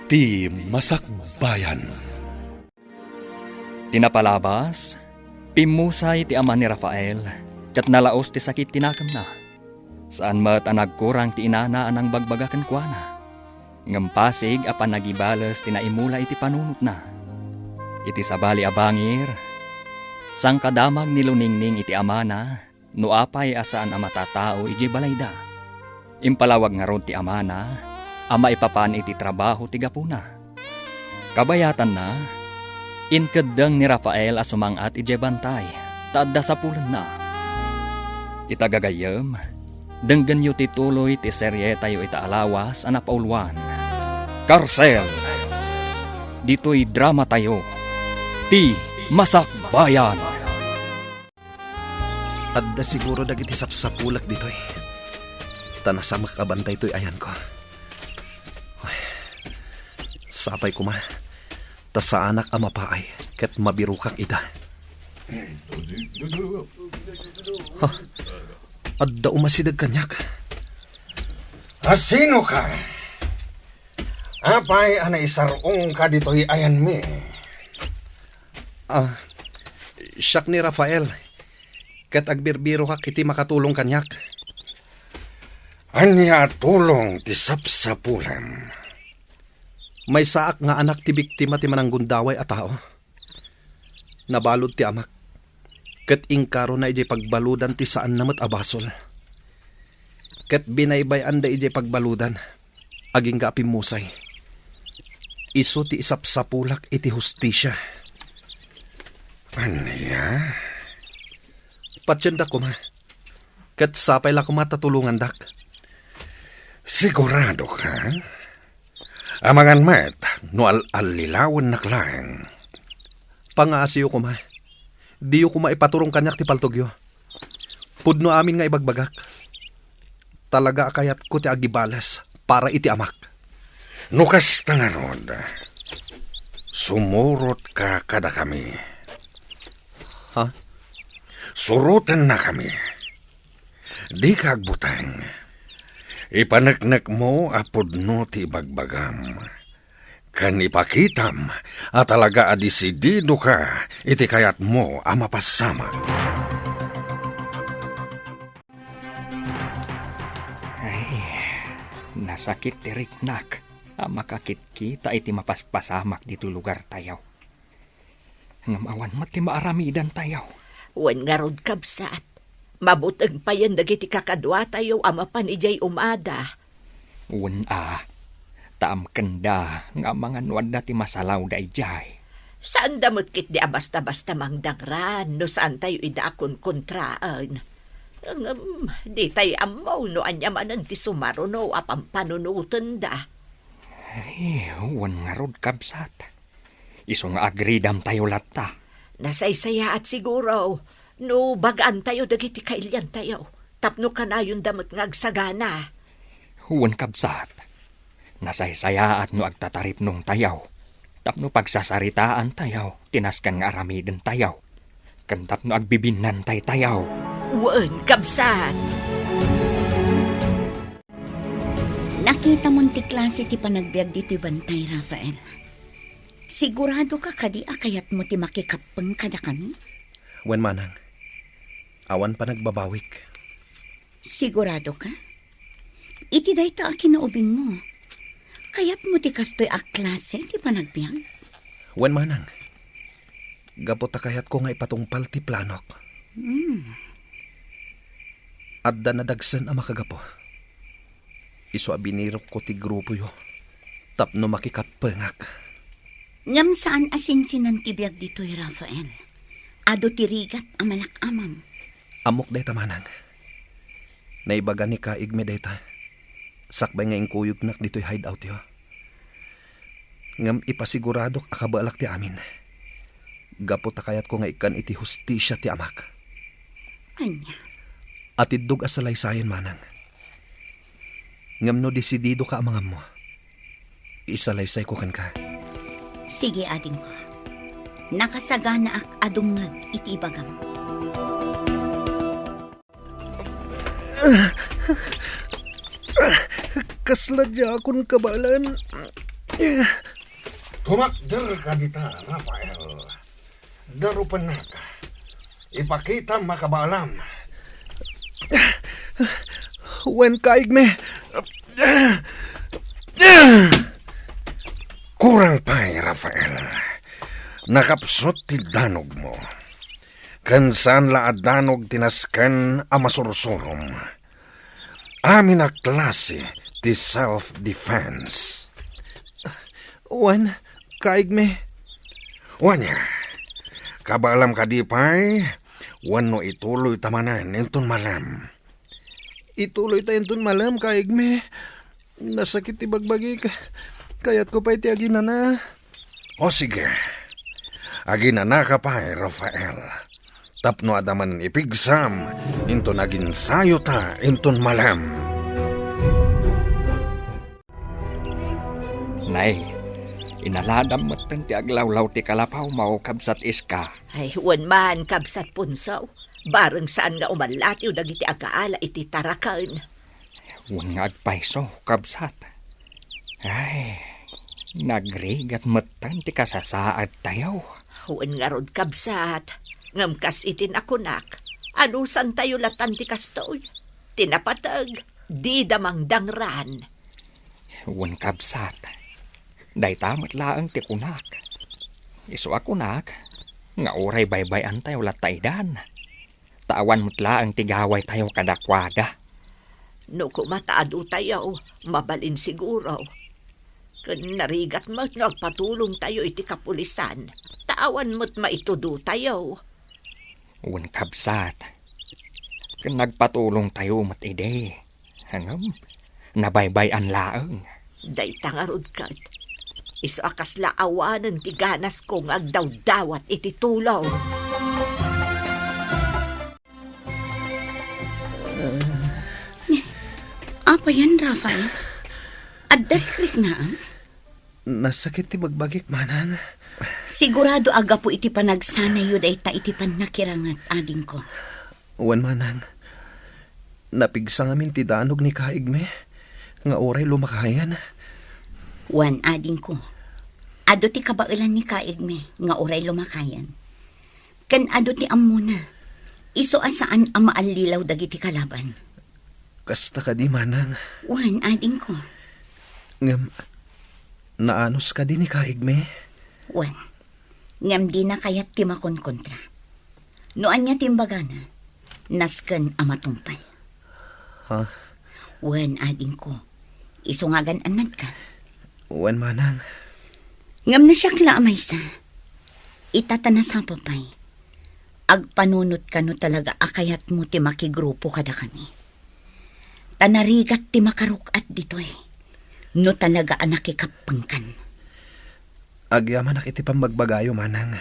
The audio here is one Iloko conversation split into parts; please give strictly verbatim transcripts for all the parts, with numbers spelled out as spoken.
Ti Masakbayan. Ti napalabas, pimmusay ti ama ni Rafael, ket nalaus ti sakit ti nakemna. Saan met a nagkurang ti inana a nangbagbaga kenkuana. Ngem pasig a panagibales ti naimula iti panunotna. Iti sabali a bangir, sangkadamag ni Luningning iti amana, no apay a saan a matatao idiay balayda. Impalawag ngarud ti amana a maipapan iti trabaho ti gapuna. Kabayatanna, inkeddeng ni Rafael a sumang-at idiay bantay ta adda sapulenna. Ita gagayyem, denggenyo ti tuloy ti serietayo ita a lawas a napauluan, Karsel. Ditoy dramatayo, Ti Masakbayan. Adda siguro dagiti sapsapulak ditoy. Ta nasamek a bantay toy ayanko. Uy, sapay koma, ta saanak a mapaay ket mabirokak ida. Ha? Adda umasideg kaniak. A, sinoka? Apay a naisar-ongka ditoy ayanmi? Ah, siak ni Rafael, ket agbirbirokak iti makatulong kaniak. Ania a tulong ti sapsapulam? Maysaak nga anak ti biktima ti mananggundaway a tao. Nabalud ti amak, ket inkarona idiay pagbaludan ti saanna met a basol. Ket binaybay-anda idiay pagbaludan, agingga a pimmusay. Isu ti isapsapulak iti hustisia. Ania? Patiendak koma, ket sapay la koma ta tulongandak. Siguradoka? Amangan met no al-allilawennak laeng. Pangaasiyo koma. Diyo koma ipaturong kaniak ti paltogyo. Pudno amin nga ibagbagak. Talaga a kayatko ti agibales para iti amak. No kasta ngarud, sumurotka kadakami. Ha? Surotennakami. Dika agbuteng. Ipaneknekmo a pudno ti ibagbagam. Ken ipakitam a talaga a disididoka iti kayatmo a mapasamak. Ay, nasakit ti riknak a makakitkita iti mapaspasamak ditoy lugartayo. Ngem awan met ti maaramidantayo. Wen ngarud, kabsat, mabuteng payen dagiti kakaduatayo a mapan idiay umada. Wen a, ta amkenda nga amangan no adda ti masalawda idiay. Saanda met ketdi a basta-basta mangdangran no saantayo ida a konkontraen. Ngem ditay ammo no ania manen ti sumaruno a pampanunotenda. Ay, wen ngarud, kabsat. Isu nga agridamtayo latta. Nasaysayaat siguro no bagaantayo dagiti kailiantayo tapno kanayonda met nga agsagana. Wen, kabsat, nasaysayaat no agtataripnongtayo tapno pagsasaritaantayo ti nasken nga aramidentayo ken tapno agbibinnantaytayo. Wen, kabsat. Nakitamon ti klase ti panagbiag ditoy bantay, Rafael. Siguradoka kadi a kayatmo ti makikappeng kadakami? Wen, manang. Awan panagbabawik. Siguradoka? Iti dayta a kinaubingmo, kayatmo ti kastoy a klase ti panagbiag? Wen, manang. Gapu ta kayatko nga ipatungpal ti planok. Hmm. Adda nadagsen a makagapu. Isu a binirokko ti grupoyo tapno makikappengak. Ngem saan a sinsinan ti biag ditoy, Rafael. Adu ti rigat a malak-amam. Ammok dayta, manang. Naibaga ni kaigmi dayta sakbay nga inkuyognak ditoy hideoutyo. Ngem ipasiguradok a kabaelak ti amin. Gapu ta kayatko nga ikkan iti hustisia ti amak. Ania? Atiddog a salaysayen, manang. Ngem no disididoka a mangammo, isalaysayko kenka. Sige, adingko. Nakasaganaak a dumngeg iti ibagam. Kasla diakon kabaelan. Kumakder ka dita, Rafael. Darupennaka. Ipakitam a kabaalam. Wen, kaigmi. Kurang pay, Rafael. Nakapsut ti danogmo. Ken saan la a danog ti nasken a masursurom. Amin a klase ti self-defense. Wen, kaigmi. Wen, kabaalam kadi pay, wenno ituloyta manen inton malem? Ituloyta inton malem, kaigmi. Nasakit ti bagbagik. Kayatko pay ti aginana. O sige, aginanaka pay, Rafael. Tapno adda manen ipigsam inton aginsayota inton malem. Nay, inaladam metten ti aglawlaw ti kalapawmo, Kabsat Iska. Ay, wen man, Kabsat Punso. Bareng saan nga umallatiw dagiti agaala iti taraken. Wen nga agpayso, kabsat. Ay, nagrigat metten ti kasasaadtayo. Wen ngarud, kabsat, ngem kas iti nakunak, anusantayo latan ti kastoy. Ti napateg, dida mangdangran. Wen, kabsat, dayta met laeng ti kunak. Isu a kunak nga uray baybay-antayo latta idan. Ta awan met laeng ti gawaytayo kadakuada. No koma ta adutayo, mabalin siguro. Ken narigat met no agpatulongtayo iti kapulisan, ta awan met maitudutayo. Wen, kabsat, ken nagpatulongtayo met idi. Ngem, nabaybay-an laeng. Dayta ngarud ket, isu a kasla awanen ti ganasko nga agdawdawat iti tulong. Apayen, Rafael? Adda ti riknaan? Nasakit ti bagbagik, manang. Sigurado a gapu iti panagsanayyo dayta iti pannakiranget, adingko. Wen, manang. Napigsa ngamin ti danog ni kaigmi nga uray lumakayen. Wen, adingko. Adu ti kabaelan ni kaigmi nga uray lumakayen. Ken adu ti ammona, isu a saan a maallilaw dagiti kalaban. Kasta kadi, manang? Wen, adingko. Ngem, naanus kadi ni kaigmi? Wen, ngem dina kayat ti makonkontra. No ania ti imbagana, nasken a matungpal. Ha? Wen, adingko. Isu nga agan-annadka. Wen, manang. Ngem no siak la a maysa, ita ta nasapa pay, agpanunotka no talaga a kayatmo ti makigrupo kadakami. Ta narigat ti makaruk-at ditoy, no talaga a nakikappengkan. Agyamanak iti pammagbagayo, manang.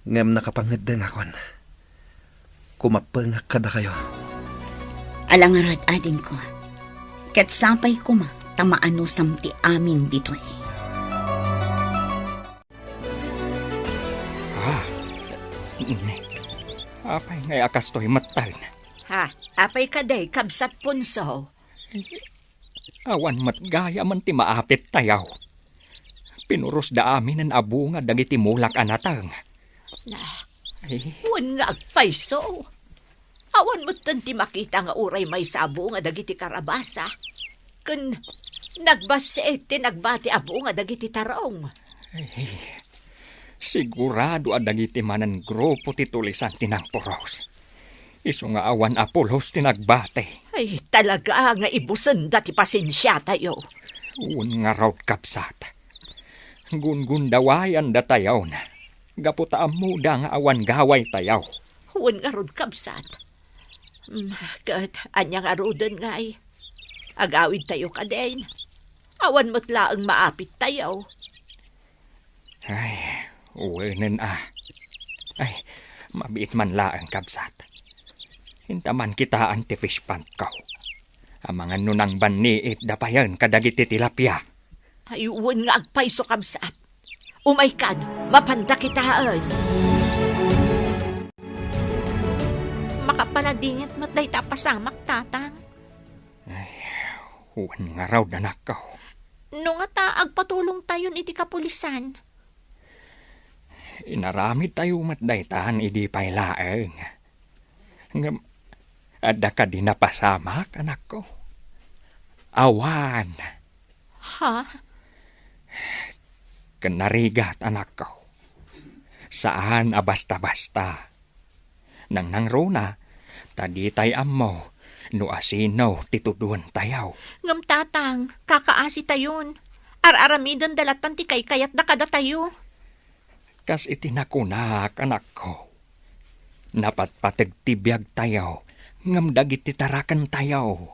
Ngem nakapangeddengakon. Kumappengak kadakayo. Ala ngarud, adingko. Ket sapay koma ta maanusam ti amin ditoy. Ah, ne. Apay ngay a kastoy metten? Ha, apay kadi, Kabsat Punso? Awan met gayamen ti maapit tayaw. Pinurosda aminen a bunga dagiti mulak a nateng. Na, Ay. Wen nga agpayso. Awan metten ti makita nga uray maysa a bunga dagiti karabasa. Ken nagbassit ti nagbati a bunga dagiti tarong. Ay, sigurado a dagiti manen grupo ti tulisan ti nangpuros. Isu nga awan a pulos ti nagbati. Ay, talaga nga ibusenda ti pasensiatayo. Wen ngarud, kabsat. Gungundawayandatayon. Gapu ta ammoda nga awan gawaytayo. Wen ngarud, kabsat. Mm, ket ania ngaruden ngay? Agawidtayo kadin. Awan met laeng maapittayo. Ay, wenen a. Ay, mabiit man laeng, kabsat. Inta man kitaan ti fish pond ko. Amangan no nangbanniit da payen kadagiti tilapia. Ay, wen nga agpayso, kabsat. Umaykan, mapanda kitaen. Makapaladingit met dayta a pasamak, tatang. Ay, wen ngarud, anakko. No ngata, agpatulongtayon iti kapulisan. Inaramidtayo met daytan idi pay laeng. Ngem, adda kadi napasamak, anakko? Awan. Ha? Ken narigat, anakko. Saan a basta-basta. Nangnangruna, ta ditay ammo no asino ti tuduentayo. Ngem, Tatang, kakaasitayon. Ar-aramidenda lattan ti kaykayatda kadatayo. Kas iti nakunak, anakko, napatpateg ti biagtayo, ngem dagiti tarakentayo.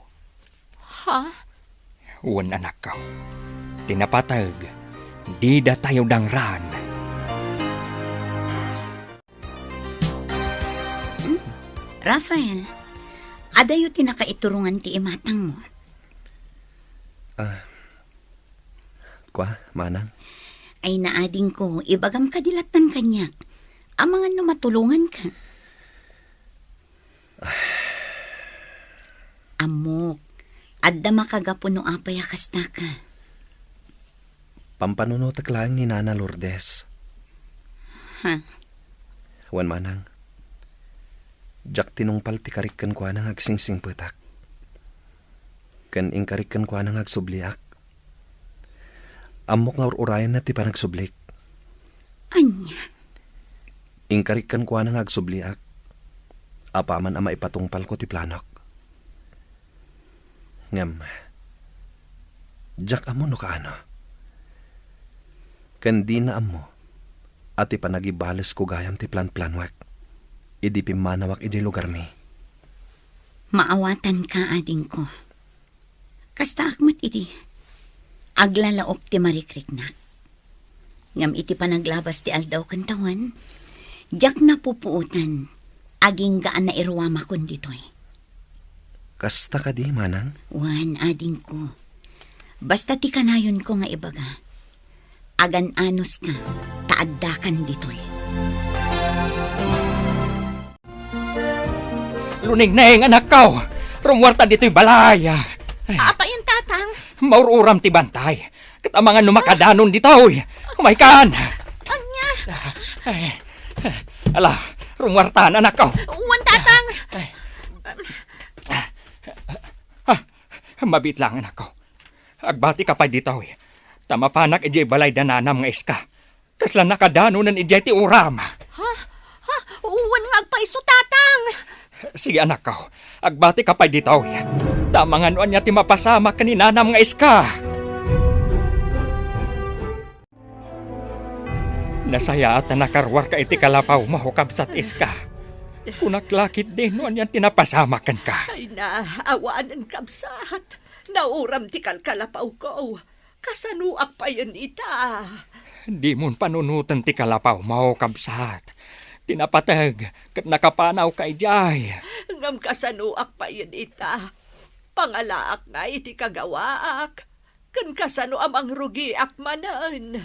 Ha? Wen, anakko, ti napateg, didatayo dangran. Hmm. Rafael, adayo ti nakaiturongan ti imatangmo? Ah, kua, manang? Ay, naadingko, ibagam kadi lattan kaniak. Amangan no matulonganka. Ammok, adda makagapu no apay a kastaka. Pampanunotek laeng ni Nana Lourdes. Ha? Wen, manang, diak tinungpal ti karik kenkuana nga agsingsingpetak. Ken inkarik kenkuana nga agsubliak. Ammok nga ur-urayenna ti panagsublik. Ania? Inkarik kenkuana nga agsubliak, apaman a maipatungpalko ti planok. Ngem, diak ammo no kaano. Ken dina ammo a ti panagibalesko gayam ti planplanuek idi pimmanawak idiay lugarmi. Maawatanka, adingko. Kastaak met idi, aglalaok ti marikriknak. Ngem iti panaglabas ti aldaw ken tawen, diak napupuotan, agingga a nairuamakon ditoy. Kasta kadi, manang? Wen, adingko. Basta ti kanayonko nga ibaga, agan-anoska, ta addakan ditoy. Lunengneng, anakko! Rummuarta ditoy balay! Ay. Apay, Tatang? Maur-uram ti bantay. Ket amangan no makadanon ditoy. Umaykan! Ania? Ay. Ala, rummuartan, anakko. Wen, Tatang. Ay. Ah, mabiit lang, anakko. Agbatika pay ditoy. Ta mapanak idiay balay da nanam nga iska. Kasla nakadanonen idiay ti uram. Ha? Ha? Wen nga agpayso, Tatang! Sige, anakko. Agbatika pay ditoy. Ta amangan no ania ti mapasamak ken ni nanam nga iska. Nasayaat a nakaruarka iti kalapawmo, Kabsat Iska. Kunak la ketdi no anian ti napasamak kenka. Ay na, awanen, kabsat. Nauram ti kalkalapawko. Kasanoak payen ita? Dimon panunoten ti kalapawmo, kabsat. Ti napateg ket nakapanawka idiay. Ngem kasanoak payen ita? Pangalaak nga iti kagawaak, ken kasano a mangrugiak manen?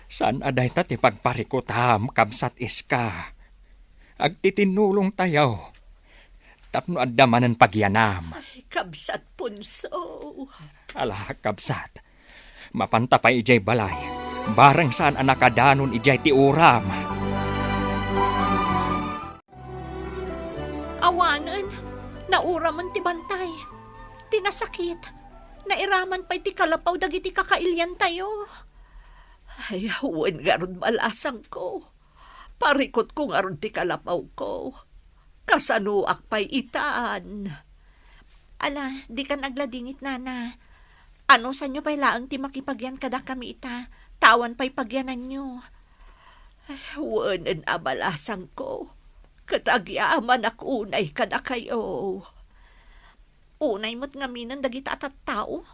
Saan a dayta ti pagparikutam, Kabsat Iska. Agtitinnulongtayo tapno adda manen pagyanam. Ay, Kabsat Ponso. Ala, kabsat. Mapanta pay idiay balay. Bareng saan a nakadanon idiay ti uram. Awanen, nauramen ti bantay. Ti nasakit, nairaman pay ti kalapaw dagiti kakailiantayo. Ay, wen ngarud, balasangko. Parikutko ngarud ti kalapawko. Kasanoak pay itan? Ala, dikan agladingit, nana. Anusanyo pay laeng ti makipagyan kadakami ita, ta awan pay pagyananyo. Ay, wen a, balasangko. Ket agyamanak unay kadakayo. Unay met ngaminen dagita a tattao.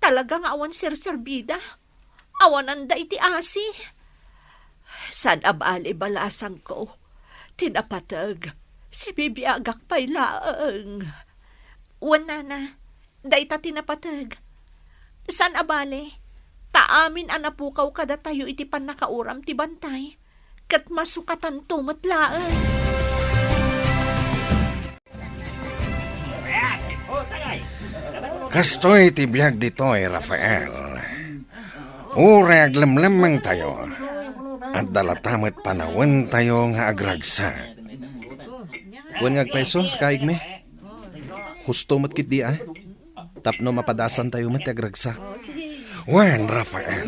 Talaga nga awan serserbida. Awananda iti asi. Saan a bale, balasangko. Ti napateg, sibibiagak pay laeng. Wen, nana, dayta ti napateg. Saan a bale, ta amin a napukaw kadatayo iti pannakauram ti bantay, ket masukatanto met laeng. Kastoy ti biag ditoy, Rafael. Uray aglemlemmengtayo, adda latta met panawentayo nga agragsak. Wen nga agpayso, kaigmi. Husto met ketdi a. Tapno mapadasantayo met ti agragsak. Wen, Rafael,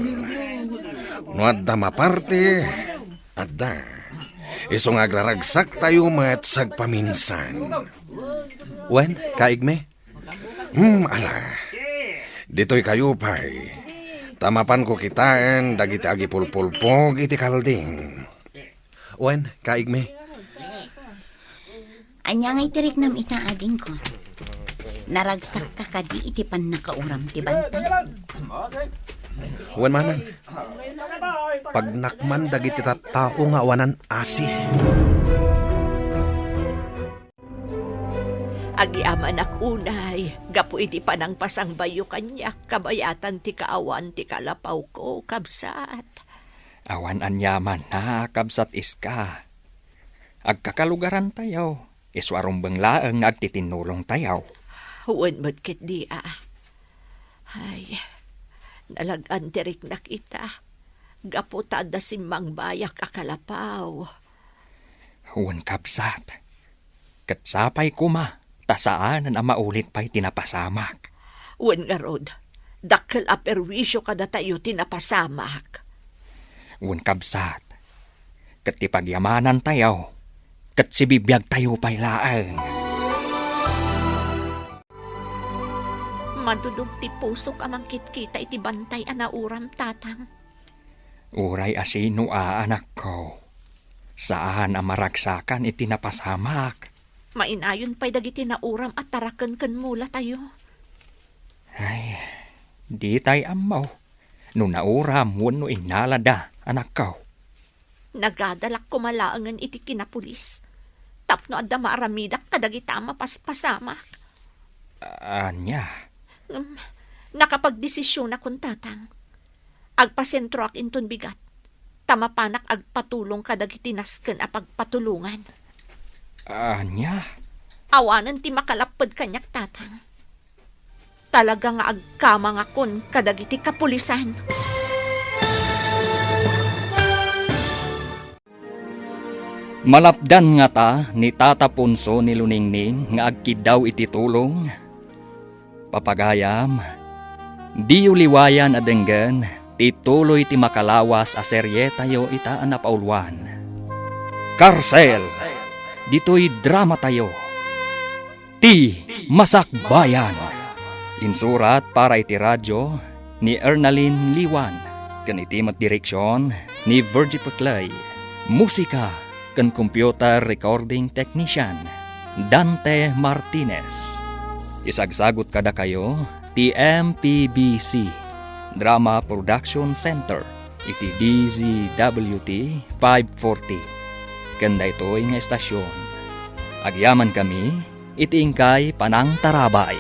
no adda maparti, adda. Isu nga agraragsaktayo met sagpaminsan. Wen, kaigmi. Hmm, ala. Ditoy kayo pay. Ta mapanko kitaen dagiti agipulpulpog iti kalding. Wen, kaigmi. Ania nga itiriknam ita, adingko? Naragsakka kadi iti pannakauram ti bantay? Wen manen. Pagnakman dagiti tattao nga awanan asi. Agyamanak unay, gapu iti panangpasangbayyo kaniak kabayatan ti kaawan ti kalapawko, kabsat. Awan aniaman a, kabsat Iska. Agkakalugarantayo, isu a rumbeng laeng nga agtitinnulongtayo. Wen met ketdi a. Ay, nalag-an ti riknak ita, gapu ta adda simmangbayak a kalapaw. Wen, kabsat. Ket sapay koma, ta saanen a maulit pay ti napasamak. Wen ngarud, dakkel a perwisio kadatayo ti napasamak. Wen, kabsat, ket ti pagyamanantayo, ket sibibiagtayo pay laeng. Madudog ti pusok a mangkitkita iti bantay a nauram, Tatang. Uray a sino a, anakko, saan a maragsakan iti napasamak. Mainayon pay dagiti nauram a taraken ken mulatayo. Ay, ditay ammo no nauram wenno innalada, anakko. Nagadalak koma laengen iti kinapulis tapno adda maaramidak kadagita a mapaspasamak. Ania? Ngem, nakapagdesisionakon, Tatang. Agpasentroak inton bigat, ta mapanak agpatulong kadagiti nasken a pagpatulongan. Ania? Awanen ti makalapped kaniak, Tatang. Talaga nga agkamangakon kadagiti kapulisan. Malapdan ngata ni Tata Ponso ni Luningning nga agkiddaw iti tulong? Papagayam, diyo liwayan a denggen ti tuloy ti makalawas a serietayo ita a napauluan. Karsel! Ditoy dramatayo. Ti Masakbayan. Insurat para iti radyo ni Ernalyn Liwan, ken iti met direksion ni Virgie Peclay. Musika ken computer recording technician, Dante Martinez. Isagsagut kadakayo ti M P B C Drama Production Center iti D Z W T five forty. Ken daytoy nga estasyon, agyamankami iti inkay panangtarabay.